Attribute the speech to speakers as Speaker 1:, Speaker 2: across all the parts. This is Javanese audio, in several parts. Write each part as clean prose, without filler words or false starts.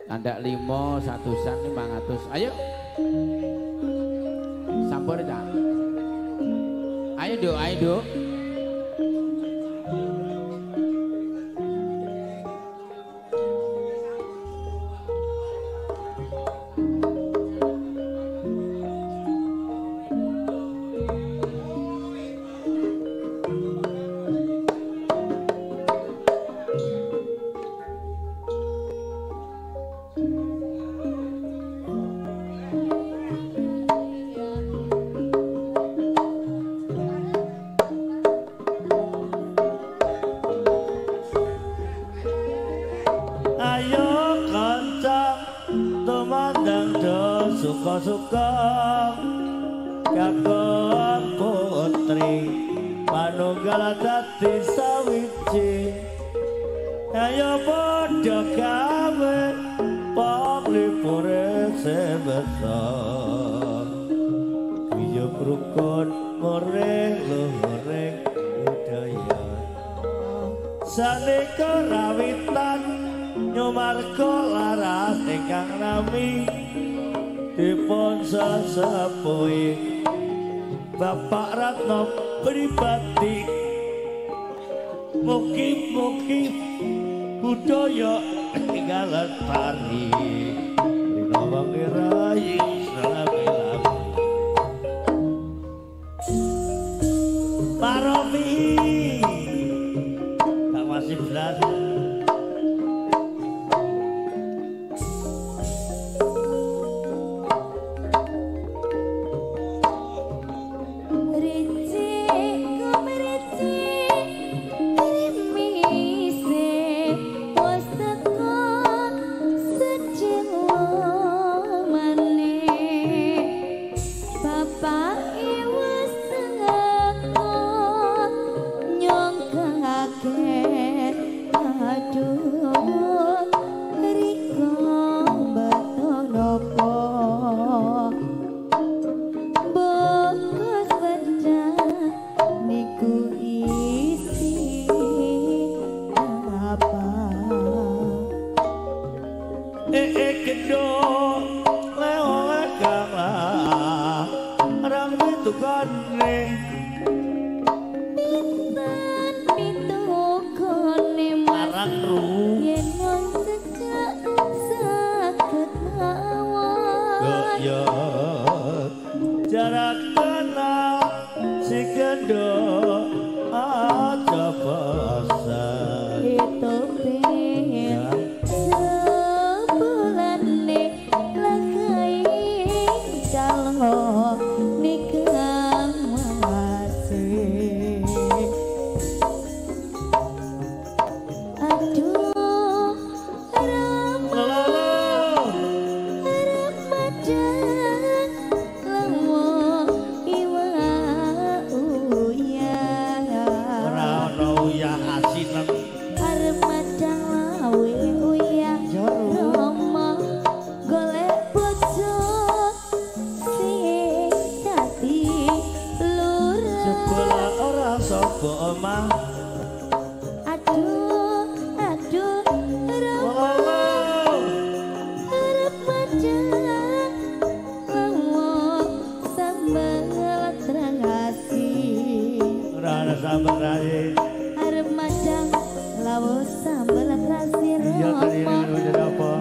Speaker 1: Tandak 5 100-an 500. Ayo. Sampur ta. Ayo Nduk, ayo Nduk.
Speaker 2: Suka-suka kakung putri manunggal dadi sawiji. Ayo padha gawe panglipure semesta. Guyub rukun more luhuring budaya. Sanika rawitan nyumarga laras ingkang nami dipun sesepuhi Bapak Ratno pribadi. Mugi-mugi budaya ingkang lestari rina wengi rayi salami-lami. Parofi tak masih belas. Jarak kenal si gendho aja bosan.
Speaker 3: Itu pengen sebulane lakai calon nikah masih. Aduh Ramadan lawo iwa uyah.
Speaker 2: Ora ono uyah asinen.
Speaker 3: Arep madang lawe uyah Rama golek bojo sing dadi lurah.
Speaker 2: Sekolah ora sapa omah.
Speaker 3: Aduh aduh Rama arep madang lawo sambel terasi.
Speaker 2: Ora ana sambel terasi.
Speaker 3: Arep madang lawo sambel terasi.
Speaker 2: Iya tadi apa?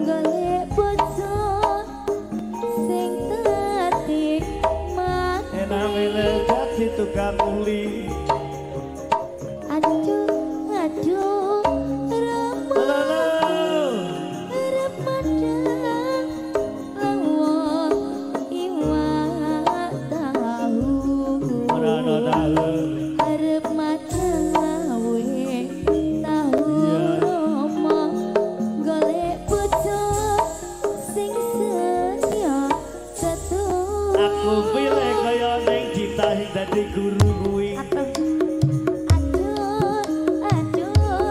Speaker 3: Golek bojo sing dadi mati.
Speaker 2: Enak milih dadi tukang uli.
Speaker 3: Aduh aduh Rama arep madang lawo iwak tahu.
Speaker 2: Ora ana tahu.
Speaker 3: Arep madang lawe tahu Rama golek bojo sing setia setu.
Speaker 2: Aku pilih kaya ning Dita sing dadi guru kuwi.
Speaker 3: Aduh aduh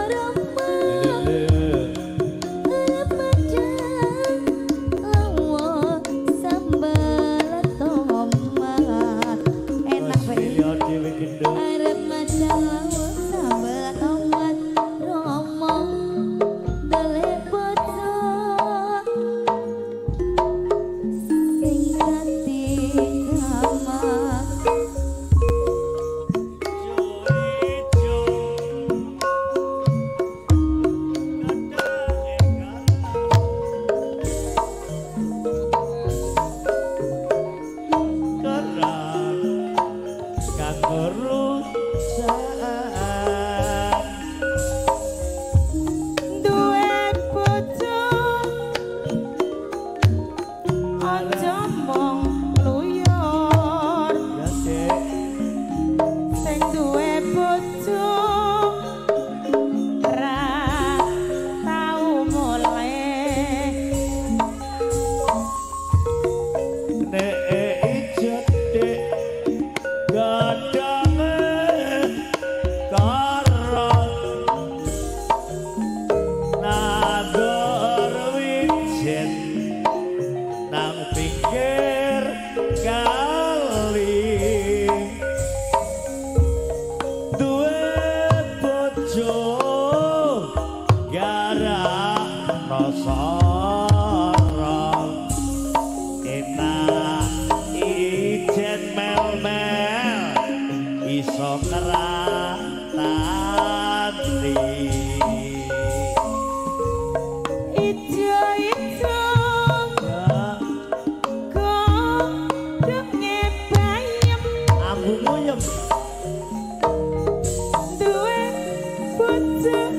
Speaker 4: bojo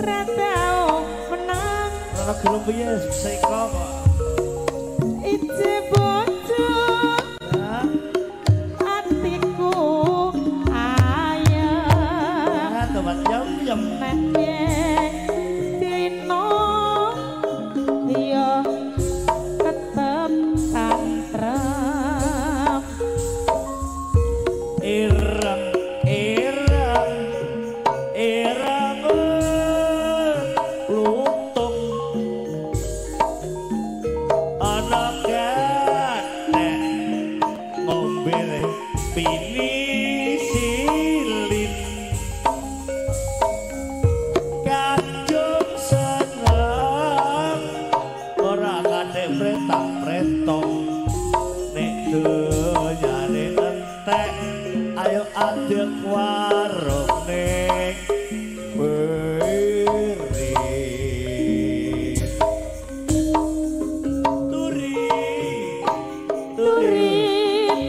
Speaker 4: ra tau menang.
Speaker 2: Ora gelem piye seka kok.
Speaker 4: Ije bojo atiku ayem.
Speaker 2: Tobat yem yem.
Speaker 4: Nek dino ya tetep tentrem.
Speaker 2: Ireng ireng ireng lutung ana gatek ngombe pinisilin kacung seneng ora kathek pretak-pretong nek donyane entek ayo adek warung ning Beri turi
Speaker 4: turi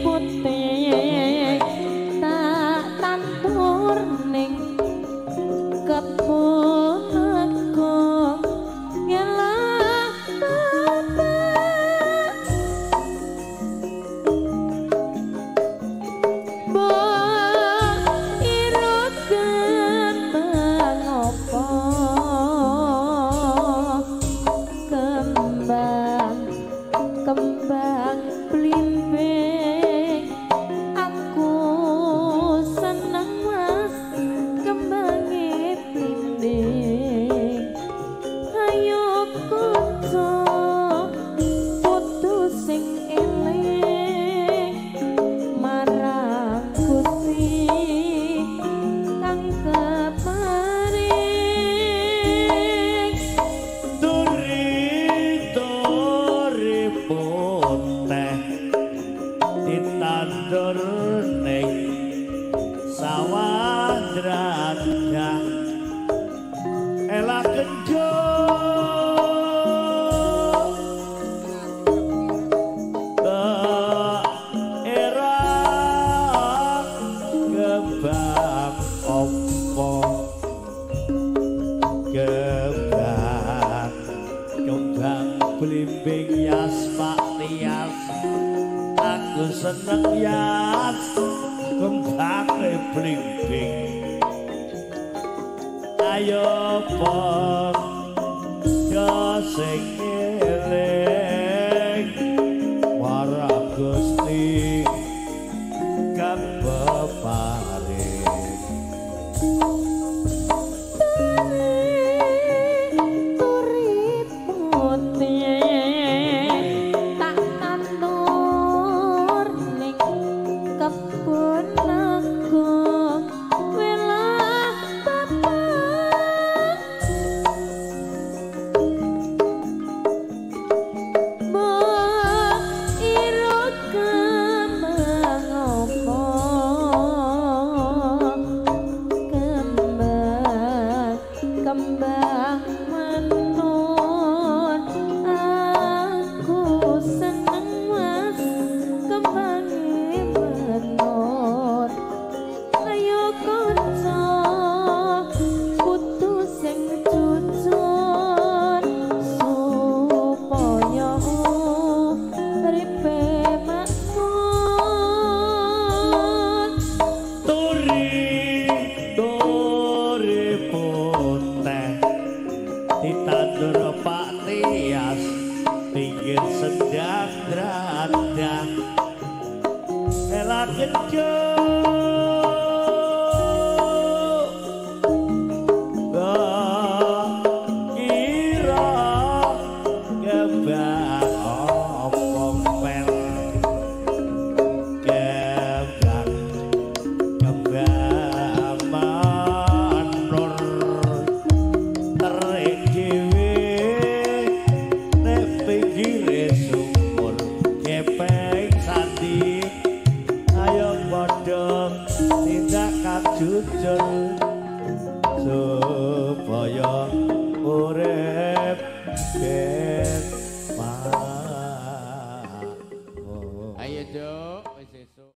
Speaker 4: putih tak tandur ning kebun aku ngelah bapak mbok ira kembang apa kembang kembang blimbing aku seneng mas kembange blimbing ayo kanca putu sing eling marang Gusti kang keparing.
Speaker 2: Turi turi putih ditandur ning sawah drajah elah kenjo era kembang opo kembang kembang blimbing yas Pak Tias aku seneng yas kembange blimbing ayo padha